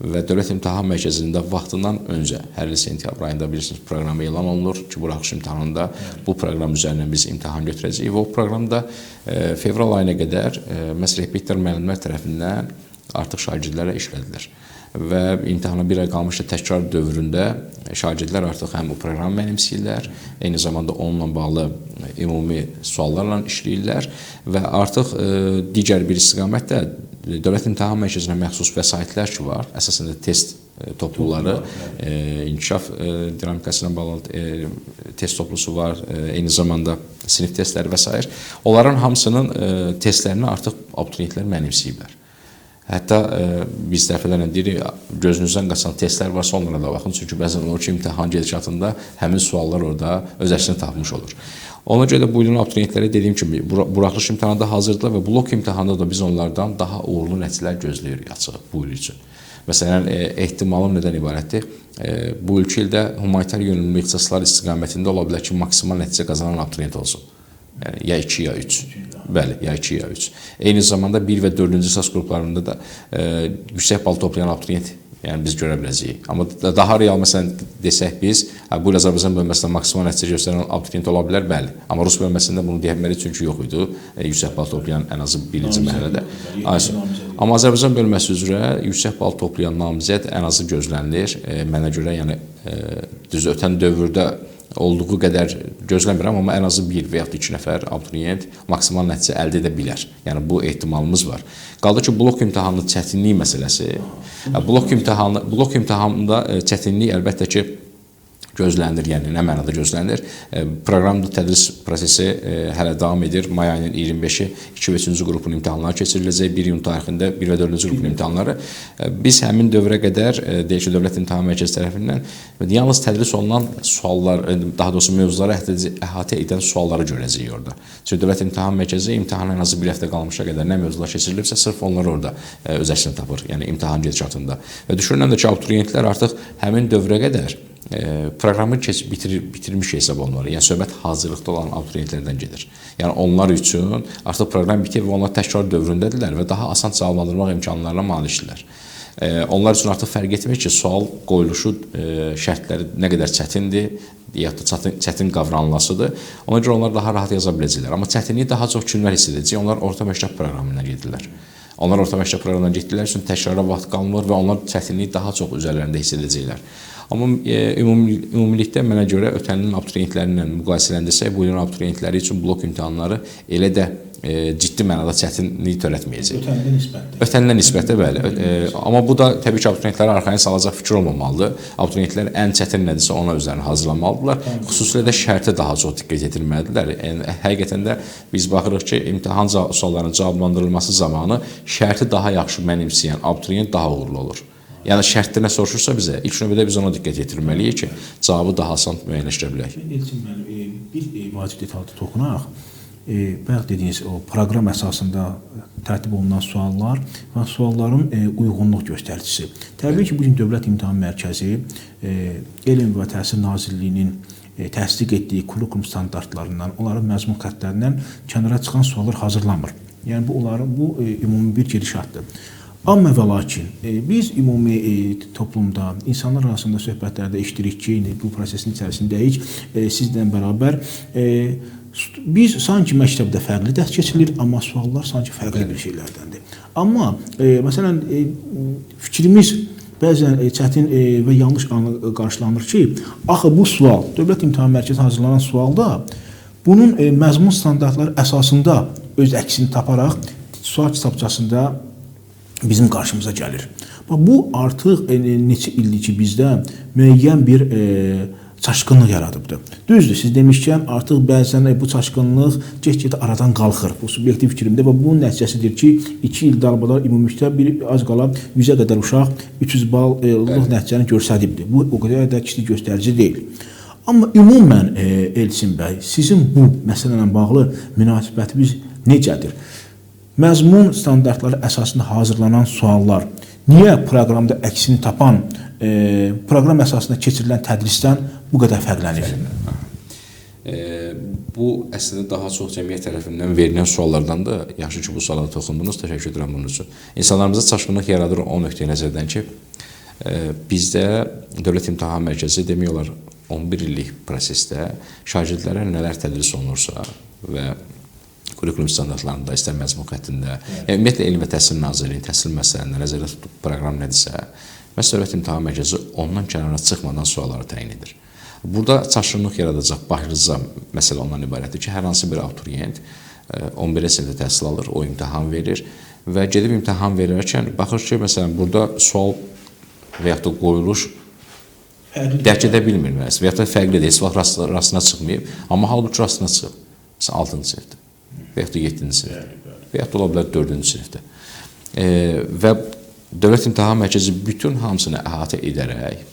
və Dövlət İmtahan Mərkəzində vaxtından öncə hər il sentyabr ayında bilirsiniz proqramı elan olunur ki, buraxılış imtahanında bu proqram üzərindən biz imtahan götürəcəyik və o proqramda fevral ayına qədər məhz repetitor müəllimlər tərəfindən artıq şagirdlərə işlədilir. Və imtahana bir ay qalmışdı təkrar dövründə şagirdlər artıq həm bu proqramı mənimsəyirlər, eyni zamanda onunla bağlı ümumi suallarla işləyirlər və artıq digər bir istiqamətdə Dövlət İmtahan Mərkəzinə məxsus vəsaitlər ki var, əsasən də test topluları, inkişaf dinamikasına bağlı test toplusu var, eyni zamanda sinif testləri və s. Onların hamısının testlərini artıq abituriyentlər mənimsəyiblər. Hətta biz dəfələrlə deyirik, gözünüzdən qaçan testlər varsa onlara da baxın. Çünki bəzən olur ki, imtahan gedişatında həmin suallar orada öz əksini tapmış olur. Ona görə də bu ilin abituriyentləri dediyim kimi buraxılış imtahanında hazırdılar və blok imtahanında da biz onlardan daha uğurlu nəticələr gözləyirik açığı bu il üçün. Məsələn, ehtimalım nədən ibarətdir? Bu ilki ildə humanitar yönümlü ixtisaslar istiqamətində ola bilər ki, maksimal nəticə qazanan abituriyent olsun. Yəni ya 2 ya 3. Bəli, ya 2 ya 3. Eyni zamanda 1 və 4-cü ixtisas qruplarında da yüksək bal toplayan abituriyent, yəni biz görə biləcəyik. Amma daha real məsələn desək biz, bu il Azərbaycan bölməsində maksimal nəticə göstərən abituriyent ola bilər, bəli. Amma rus bölməsində bunu deyə bilmərik çünki yox idi. Yüksək bal toplayan ən azı birinci mərhələdə. Amma Azərbaycan bölməsi üzrə yüksək bal toplayan namizəd ən azı gözlənilir. Mənə görə, yəni düz ötən dövrdə olduğu qədər gözləmirəm, amma ən azı 1 və yaxud 2 nəfər abituriyent maksimal nəticə əldə edə bilər. Yəni bu ehtimalımız var. Qaldı ki, blok imtahanının çətinlik məsələsi. Blok imtahanında çətinlik əlbəttə ki gözlənilir, yəni nə mənada gözlənilir? Proqramda tədris prosesi hələ davam edir. May ayının 25-i 2 və 3-cü qrupun imtahanları keçiriləcək. 1 iyun tarixində 1 və 4-cü qrupun imtahanları. Biz həmin dövrə qədər, deyək ki, Dövlət İmtahan Mərkəzi tərəfindən yalnız tədris olunan suallar, daha doğrusu mövzuları əhatə edən sualları görəcəyik orada. Çünki Dövlət İmtahan Mərkəzi imtahana ən azı bir həftə qalmışa qədər nə mövzular keçirilibsə, sırf onlar orada öz əksini tapır, yəni imtahan gedişatında. Və düşünürəm də ki, abituriyentlər artıq həmin dövrə qədər proqramı bitirmiş hesab olunur. Yəni söhbət hazırlıqda olan abituriyentlərdən gedir. Yəni onlar üçün artıq proqram bitir və onlar təkrar dövründədirlər və daha asan cavablandırmaq imkanlarına malikdirlər. Onlar üçün artıq fərq etmir ki, sual qoyuluşu şərtləri nə qədər çətindir, ya da çətin qavranlasıdır. Ona görə onlar daha rahat yaza biləcəklər. Amma çətinliyi daha çox kimlər hiss edəcək? Onlar orta məktəb proqramından gedirlər. Onlar orta məktəb proqramından getdilər üçün təkrara vaxt qalmır və onlar çətinliyi daha çox üzərlərində hiss edəcəklər. Amma ümumilikdə mənə görə ötən ilin abituriyentləri ilə müqayisələndirsək, bu ilin abituriyentləri üçün blok imtahanları elə də ciddi mənada çətinlik törətməyəcək. Ötən ilə nisbətdə. Ötən ilə nisbətdə, bəli. Amma bu da təbii ki, abituriyentlərə arxayın salacaq fikir olmamalıdır. Abituriyentlər ən çətin nədirsə ona özlərini hazırlamalıdırlar. Xüsusilə də şərtə daha çox diqqət yetirməlidirlər. Yəni həqiqətən də biz baxırıq ki, imtahan suallarının cavablandırılması zamanı şərti daha yaxşı mənimsəyən abituriyent daha uğurlu olur. Yəni şərtdə nə soruşursa bizə, ilk növbədə biz ona diqqət yetirməliyik ki, cavabı daha asan müəyyənləşdirə bilək. Elçin müəllim, bir vacib detalda toxunaq. Bayaq dediyiniz o proqram əsasında tərtib olunan suallar və sualların uyğunluq göstəricisi. Təbii ki, bu gün Dövlət İmtahan Mərkəzi Elm və Təhsil Nazirliyinin təsdiq etdiyi kurikulum standartlarından, onların məzmun xəttlərindən kənara çıxan suallar hazırlanmır. Yəni bu onların bu ümumi bir gedişatdır. Amma və lakin biz ümumi toplumda, insanlar arasında söhbətlərdə eşidirik ki, indi bu prosesin içərisindəyik, sizlə bərabər biz sanki məktəbdə fərqli dərs keçirilir, amma suallar sanki fərqli bir şeylərdəndir. Amma məsələn fikrimiz bəzən çətin və yanlış qarşılanır ki, axı bu sual Dövlət İmtahan Mərkəzi hazırlanan sualda bunun məzmun standartları əsasında öz əksini taparaq sual kitabçasında bizim qarşımıza gəlir. Bax, bu artıq neçə ildir ki, bizdə müəyyən bir çaşqınlıq yaradıbdır. Düzdür, siz demişkən artıq bəzən bu çaşqınlıq get-gedə aradan qalxır. Bu subyektiv fikrimdə və bunun nəticəsidir ki, 2 il dalbadal ümumilikdə bir az qala 100-ə qədər uşaq 300 ballıq nəticəni göstəribdir. Bu o qədər də kiçik göstərici deyil. Amma ümumən Elçin bəy, sizin bu məsələ ilə bağlı münasibətiniz necədir? Məzmun standartları əsasında hazırlanan suallar niyə proqramda əksini tapan, proqram əsasında keçirilən tədrisdən bu qədər fərqlənir? Bu əslində daha çox cəmiyyət tərəfindən verilən suallardan da yaxşı ki, bu suala toxundunuz. Təşəkkür edirəm bunun üçün. İnsanlarımıza çaşqınlıq yaradır o nöqteyi nəzərdən ki, bizdə Dövlət İmtahan Mərkəzi demək olar 11 illik prosesdə şagirdlərə nələr tədris olunursa və kurikulum standartlarında, istər məzmun xəttində, yəni ümumiyyətlə Elm və Təhsil Nazirliyinin təhsil məsələlərində nəzərdə tutub proqram nədirsə, məhz Dövlət İmtahan Mərkəzi ondan kənara çıxmadan sualları təyin edir. Burada çaşqınlıq yaradacaq başlıca məsələ ondan ibarətdir ki, hər hansı bir abituriyent 11-ci sinifdə təhsil alır, o imtahan verir və gedib imtahan verərkən baxır ki, məsələn, burada sual və yaxud da qoyuluş dərk edə bilmir və yaxud da fərqlidir, heç vaxt rastına çıxmayıb, amma halbuki rastına çıxıb. Məsələn, 6-cı sinifdə və yaxud da 7-ci sinifdə və yaxud da ola bilər 4-cü sinifdə. Və Dövlət İmtahan Mərkəzi bütün hamısını əhatə edərək,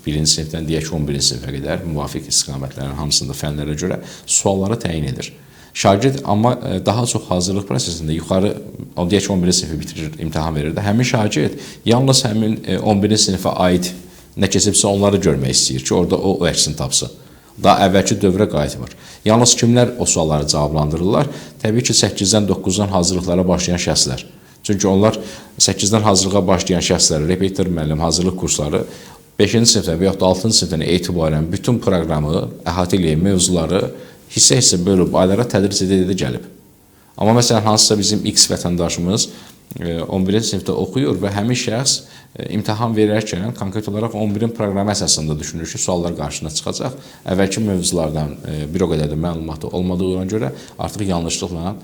1-ci sinifdən deyək ki, 11-ci sinifə qədər müvafiq istiqamətlərin hamısında fənlərə görə sualları təyin edir. Şagird amma daha çox hazırlıq prosesində yuxarı, deyək ki, 11-ci sinifi bitirir, imtahan verir də, həmin şagird yalnız həmin 11-ci sinifə aid nə keçibsə onları görmək istəyir ki, orada o əksini tapsın. Daha əvvəlki dövrə qayıtmır. Yalnız kimlər o sualları cavablandırırlar? Təbii ki, 8-dən 9-dan hazırlıqlara başlayan şəxslər. Çünki onlar 8-dən hazırlığa başlayan şəxslər, repetitor müəllim, hazırlıq kursları 5-ci sinifdən və yaxud da 6-cı sinifdən etibarən bütün proqramı, əhatə eləyən mövzuları hissə-hissə bölüb aylara tədris edə-edə gəlib. Amma məsələn, hansısa bizim X vətəndaşımız 11-ci sinifdə oxuyur və həmin şəxs imtahan verərkən konkret olaraq 11-in proqramı əsasında düşünür ki, suallar qarşısına çıxacaq. Əvvəlki mövzulardan bir o qədər də məlumatı olmadığına görə artıq yanlışlıqla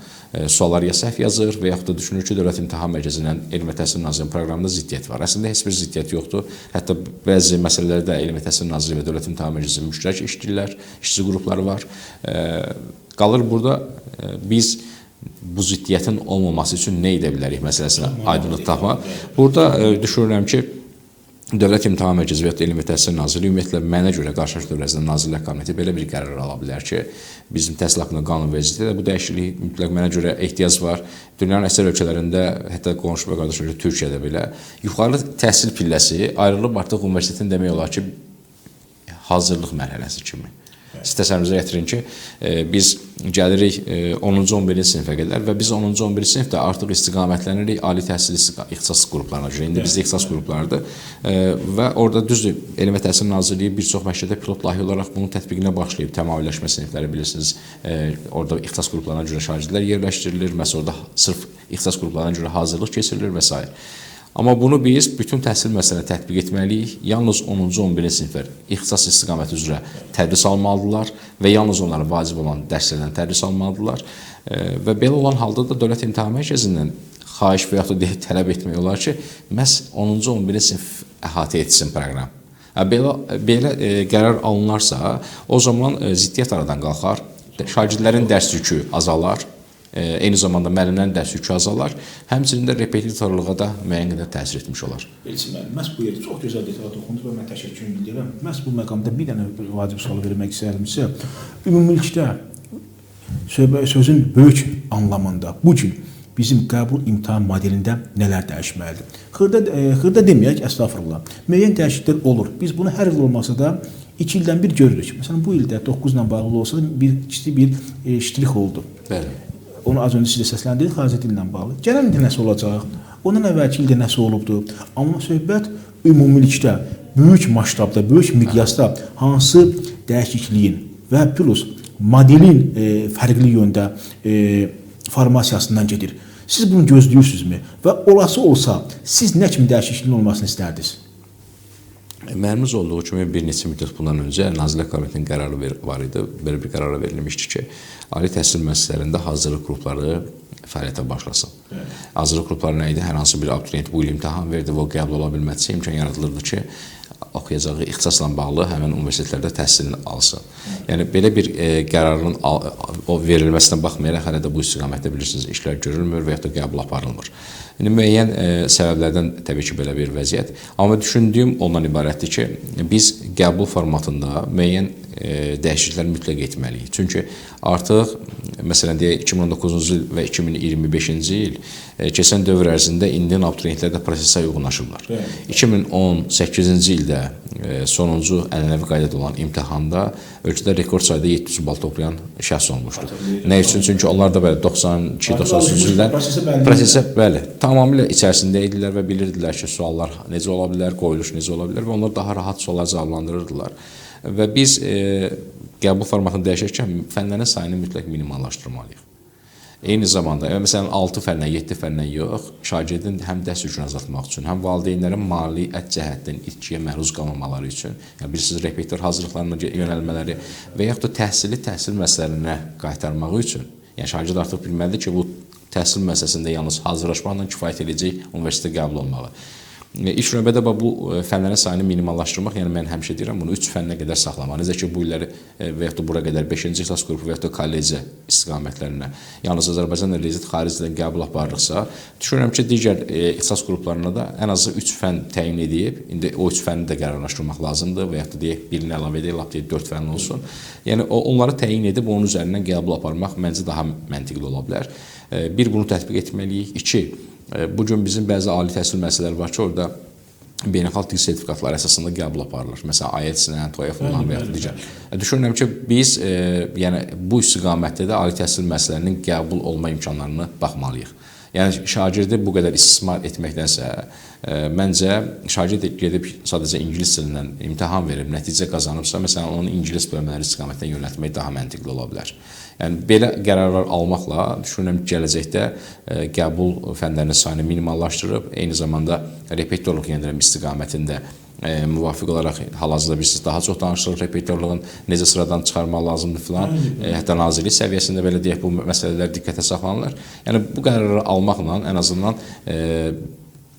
suallar ya səhv yazır və yaxud da düşünür ki, Dövlət İmtahan Mərkəzindən Elm və Təhsil Nazirliyinin proqramında ziddiyyət var. Əslində heç bir ziddiyyət yoxdur. Hətta bəzi məsələlərdə Elm və Təhsil Nazirliyi və Dövlət İmtahan Mərkəzi müştərək işləyirlər, işçi qrupları var. Qalır burada biz bu ziddiyyətin olmaması üçün nə edə bilərik məsələsinə aydınlıq tapmaq. Burada düşünürəm ki, Dövlət İmtahan Mərkəzi və ya Elm və Təhsil Nazirliyi ümumiyyətlə mənə görə qarşılaşma dövrəsində Nazirlər Kabineti belə bir qərar ala bilər ki, bizim təhsil haqqında qanunvericilikdə də bu dəyişiklik mütləq mənə görə ehtiyac var. Dünyanın əksər ölkələrində, hətta qonşu və qardaş ölkə Türkiyədə belə yuxarı təhsil pilləsi ayrılıb artıq universitetin demək olar ki, hazırlıq mərhələsi kimi. Siz təsəvvürünüzə gətirin ki, biz gəlirik 10-cu, 11-ci sinifə qədər və biz 10-cu, 11-ci sinifdə artıq istiqamətlənirik ali təhsil ixtisas qruplarına görə. İndi bizdə ixtisas qruplarıdır və orada düzdür, Elm və Təhsil Nazirliyi bir çox məktəbdə pilot layihə olaraq bunun tətbiqinə başlayıb. Təmayülləşmə sinifləri bilirsiniz, orada ixtisas qruplarına görə şagirdlər yerləşdirilir, məsələn, orada sırf ixtisas qruplarına görə hazırlıq keçirilir və s. Amma bunu biz bütün təhsil məsələni tətbiq etməliyik. Yalnız 10-cu, 11-ci siniflər ixtisas istiqaməti üzrə tədris almalıdırlar və yalnız onlara vacib olan dərslərdən tədris almalıdırlar. Və belə olan halda da Dövlət İmtahan Mərkəzindən xahiş və yaxud da tələb etmək olar ki, məhz 10-cu, 11-ci sinif əhatə etsin proqram. Belə qərar alınarsa, o zaman ziddiyyət aradan qalxar, şagirdlərin dərs yükü azalar, eyni zamanda müəllimlərin dərs yükü azalar, həmçinin də repetitorluğa da müəyyən qədər təsir etmiş olar. Elçin müəllim, məhz bu yerdə çox gözəl detala toxundunuz və mən təşəkkür bildirirəm. Məhz bu məqamda bir dənə vacib sual vermək istərdim sizə. Ümumilikdə sözün böyük anlamında bu gün bizim qəbul imtahan modelində nələr dəyişməlidir? Xırda deməyək, əstağfurullah. Müəyyən dəyişikliklər olur. Biz bunu hər il olmasa da 2 ildən bir görürük. Məsələn, bu ildə 9 ilə bağlı olsa da bir kiçik bir ştrix oldu. Bəli. Onu az öncə siz də səsləndirdik, xarici dillə bağlı. Gələn ildə nəsə olacaq, ondan əvvəlki ildə nəsə olubdur. Amma söhbət ümumilikdə, böyük masштабda, böyük miqyasda hansı dəyişikliyin və plus modelin fərqli yöndə formasiyasından gedir. Siz bunu gözləyirsinizmi? Və olası olsa, siz nə kimi dəyişikliyin olmasını istərdiniz? Məlumumuz olduğu kimi bir neçə müddət bundan öncə Nazirlər Kabinetinin qərarı var idi. Belə bir qərara verilmişdi ki, ali təhsil müəssisələrində hazırlıq qrupları fəaliyyətə başlasın. Evet. Hazırlıq qrupları nə idi? Hər hansı bir abituriyent bu il imtahan verdi və o qəbul ola bilmədisə, imkan yaradılırdı ki, oxuyacağı ixtisasla bağlı həmin universitetlərdə təhsilini alsın. Yəni belə bir qərarın o verilməsinə baxmayaraq hələ də bu istiqamətdə bilirsiniz işlər görülmür və yaxud da qəbul aparılmır. İndi müəyyən səbəblərdən təbii ki belə bir vəziyyət. Amma düşündüyüm ondan ibarətdir ki, biz qəbul formatında müəyyən dəyişikliklər mütləq etməliyik. Çünki artıq məsələn deyək 2019-cu il və 2025-ci il keçən dövr ərzində indinin abituriyentlər də prosesə uyğunlaşıblar. 2018-ci ildə sonuncu ənənəvi qaydada olan imtahanda ölkədə rekord sayda 700 bal toplayan şəxs olmuşdu. Nə üçün? Çünki onlar da belə 92-93-cü ildən prosesə bəli, tamamilə içərisində idilər və bilirdilər ki, suallar necə ola bilər, qoyuluş necə ola bilər və onlar daha rahat suallar cavablandırırdılar. Və biz qəbul formatını dəyişərkən fənlərin sayını mütləq minimallaşdırmalıyıq. Eyni zamanda, məsələn, 6 fəndən, 7 fəndən yox, şagirdin həm dərs yükünü azaltmaq üçün, həm valideynlərin mali cəhətdən itkiyə məruz qalmamaları üçün, yəni bilirsiniz, repetitor hazırlıqlarına yönəlmələri və yaxud da təhsili təhsil müəssisələrinə qaytarmağı üçün, yəni şagird artıq bilməlidir ki, bu təhsil müəssisəsində yalnız hazırlaşmaqla kifayət edəcək universitetə qəbul olmağı. İlk növbədə bu fənlərin sayını minimallaşdırmaq, yəni mən həmişə deyirəm bunu 3 fənnə qədər saxlamaq. Necə ki bu illəri və yaxud da bura qədər 5-ci ixtisas qrupu və yaxud da kolleciyya istiqamətlərinə yalnız Azərbaycan riyaziyyat xaricdən qəbul aparırıqsa, düşünürəm ki, digər ixtisas qruplarına da ən azı 3 fənn təyin edib, indi o 3 fənni də qərarlaşdırmaq lazımdır və yaxud da deyək birini əlavə edək, lap deyək 4 fənn olsun. Yəni onları təyin edib onun üzərindən qəbul aparmaq məncə daha məntiqli ola bilər. Bir, bunu tətbiq etməliyik. İki, bu gün bizim bəzi ali təhsil müəssisələri var ki, orada beynəlxalq dil sertifikatları əsasında qəbul aparılır. Məsələn, IELTS-lə, TOEFL-la və yaxud digər. Düşünürəm ki, biz yəni bu istiqamətdə də ali təhsil müəssisələrinin qəbul olma imkanlarını baxmalıyıq. Yəni şagirdi bu qədər istismar etməkdənsə, məncə şagird gedib sadəcə ingilis dilindən imtahan verib, nəticə qazanıbsa, məsələn, onun ingilis bölmələri istiqamətinə yönəltmək daha məntiqli ola bilər. Yəni belə qərarlar almaqla düşünürəm ki, gələcəkdə qəbul fənlərinin sayını minimallaşdırıb, eyni zamanda repetitorluq yenə deyirəm istiqamətində müvafiq olaraq hal-hazırda bilirsiniz daha çox danışılır repetitorluğun necə sıradan çıxarmaq lazımdır filan. Hətta nazirlik səviyyəsində belə deyək bu məsələlər diqqətə saxlanılır. Yəni bu qərarları almaqla ən azından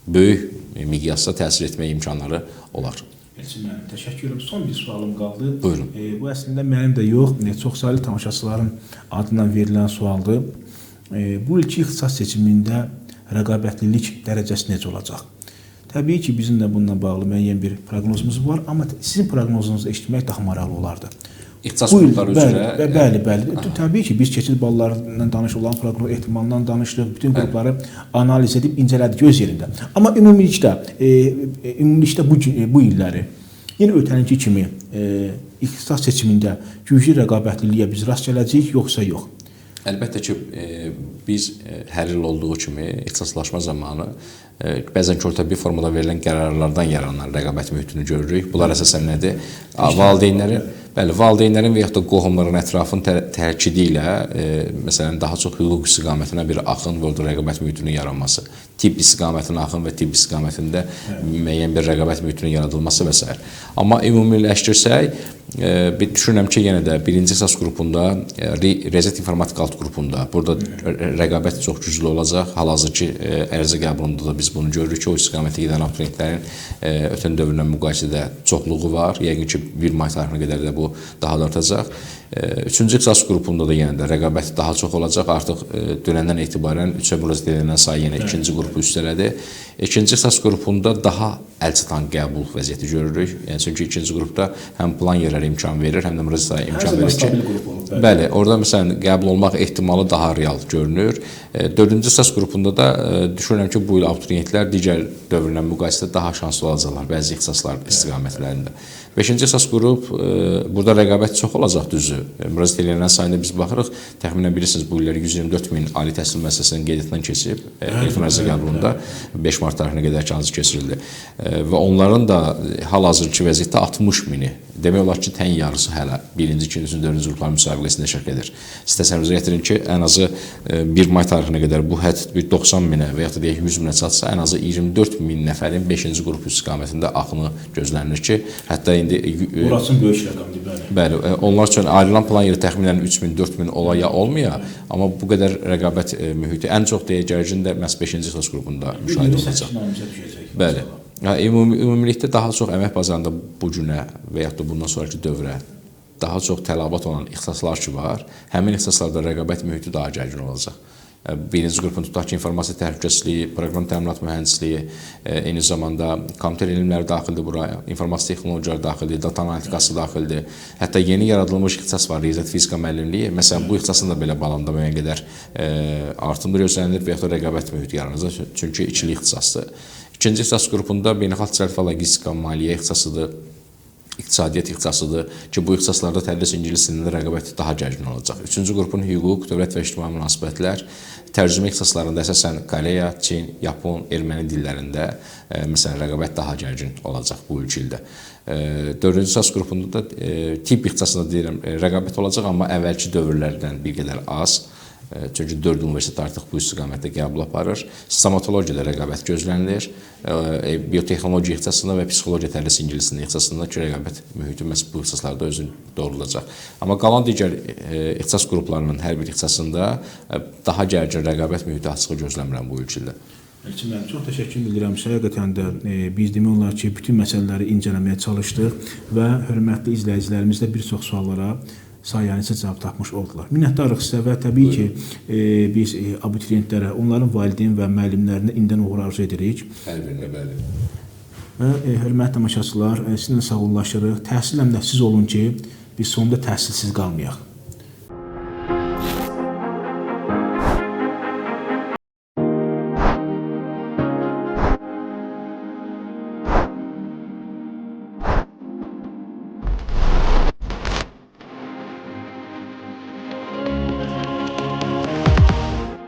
böyük miqyasda təsir etmək imkanları olar. Elçin müəllim, təşəkkür edirəm. Son bir sualım qaldı. Buyurun. Bu əslində mənim də yox, çoxsaylı tamaşaçıların adından verilən sualdır. Bu ilki ixtisas seçimində rəqabətlilik dərəcəsi necə olacaq? Təbii ki, bizim də bununla bağlı müəyyən bir proqnozumuz var, amma sizin proqnozunuzu eşitmək daha maraqlı olardı. İxtisas qrupları üzrə. Bəli, bəli. Təbii ki, biz keçid ballarından danışılan proqnoz ehtimalından danışdıq, bütün qrupları analiz edib incələdik öz yerində. Amma ümumilikdə, bu illəri yenə ötəninki kimi ixtisas seçimində güclü rəqabətliliyə biz rast gələcəyik, yoxsa yox? Əlbəttə ki, biz hər il olduğu kimi ixtisaslaşma zamanı bəzən körtəbii formada verilən qərarlardan yaranan rəqabət mühitini görürük. Bunlar əsasən nədir? Valideynlərin, bəli, valideynlərin və yaxud da qohumların ətrafın təkidi ilə məsələn daha çox hüquq istiqamətinə bir axın və orada rəqabət mühitinin yaranması, tibb istiqamətinə axın və tibb istiqamətində müəyyən bir rəqabət mühitinin yaradılması və s. Amma ümumiləşdirsək, düşünürəm ki, yenə də birinci ixtisas qrupunda, riyaziyyat informatika alt qrupunda burada rəqabət çox güclü olacaq. Hal-hazırki ərizə qəbulunda da biz bunu görürük ki, o istiqamətə gedən abituriyentlərin ötən dövrlə müqayisədə çoxluğu var. Yəqin ki, 1 may tarixinə qədər də bu daha da artacaq. Üçüncü ixtisas qrupunda da yenə də rəqabət daha çox olacaq. Artıq dönəndən etibarən 3-ə müraciət edənlərin sayı yenə ikinci qrupu üstələdi. İkinci ixtisas qrupunda daha əlçatan qəbul vəziyyəti görürük. Yəni çünki ikinci qrupda həm plan yerləri imkan verir, həm də müraciət imkan verir ki, qrup olub, bəli, orada məsələn qəbul olmaq ehtimalı daha real görünür. Dördüncü ixtisas qrupunda da düşünürəm ki, bu il abituriyentlər digər dövrlə müqayisədə daha şanslı olacaqlar bəzi ixtisaslar istiqamətlərində. Beşinci ixtisas qrup, burada rəqabət çox olacaq düzü. Müraciət edənlərin sayında biz baxırıq, təxminən bilirsiniz bu illər 124 min ali təhsil müəssisəsinin qeydiyyatından keçib, elektron ərizə qəbulunda 5 mart tarixinə qədər ki, hansı keçirildi. Və onların da hal-hazırki vəziyyətdə 60 mini, demək olar ki, tən yarısı hələ birinci, ikinci, üçüncü, dördüncü qrupların müsabiqəsində iştirak edir. Siz təsəvvürünüzə gətirin ki, ən azı 1 may tarixinə qədər bu hədd bir 90 minə və yaxud da deyək 100 minə çatsa, ən azı 24 min nəfərin 5-ci qrup istiqamətində axını gözlənilir ki, hətta indi Burası böyük rəqəmdir, bəli. Bəli, onlar üçün ayrılan plan yeri təxminən 3000, 4000 ola ya olmaya, amma bu qədər rəqabət mühiti ən çox deyə gərgin də məhz 5-ci ixtisas qrupunda müşahidə olunacaq. Bəli. Ümumilikdə daha çox əmək bazarında bu günə və yaxud da bundan sonraki dövrə daha çox tələbat olan ixtisaslar ki var, həmin ixtisaslarda rəqabət mühiti daha gərgin olacaq. Birinci qrupun tutaq ki, informasiya təhlükəsizliyi, proqram təminat mühəndisliyi, eyni zamanda kompüter elmləri daxildir bura, informasiya texnologiyaları daxildir, data analitikası daxildir. Hətta yeni yaradılmış ixtisas var, riyaziyyat fizika müəllimliyi. Məsələn, bu ixtisasın da belə balanda müəyyən qədər artımdır gözlənilir və yaxud da rəqabət mühiti yaranacaq, çünki ikili ixtisasdır. İkinci ixtisas qrupunda beynəlxalq ticarət və logistika, maliyyə ixtisasıdır, iqtisadiyyat ixtisasıdır ki, bu ixtisaslarda tədris ingilis dilində rəqabət daha gərgin olacaq. Üçüncü qrupun hüquq, dövlət və ictimai münasibətlər, tərcümə ixtisaslarında əsasən Koreya, Çin, Yapon, erməni dillərində məsələn rəqabət daha gərgin olacaq bu üç ildə. Dördüncü ixtisas qrupunda da tibb ixtisasında deyirəm rəqabət olacaq, amma əvvəlki dövrlərdən bir qədər az. Çünki 4 universitet artıq bu istiqamətdə qəbul aparır. Stomatologiyada rəqabət gözlənilir. Biotexnologiya ixtisasında və psixologiya tədris ingilis dilində ixtisasında ki, rəqabət mühiti məhz bu ixtisaslarda özünü doğrulacaq. Amma qalan digər ixtisas qruplarının hər bir ixtisasında daha gərgin rəqabət mühiti açığı gözləmirəm bu üç ildə. Elçin müəllim, çox təşəkkür edirəm. Həqiqətən də biz demək olar ki, bütün məsələləri incələməyə çalışdıq və hörmətli izləyicilərimiz də bir çox suallara sayənizdə cavab tapmış oldular. Minnətdarıq sizə və təbii ki, biz abituriyentlərə, onların valideyn və müəllimlərinə indidən uğur arzu edirik. Hər birinə, bəli. Və hörmətli tamaşaçılar, sizinlə sağollaşırıq. Təhsillə də siz olun ki, biz sonda təhsilsiz qalmayaq.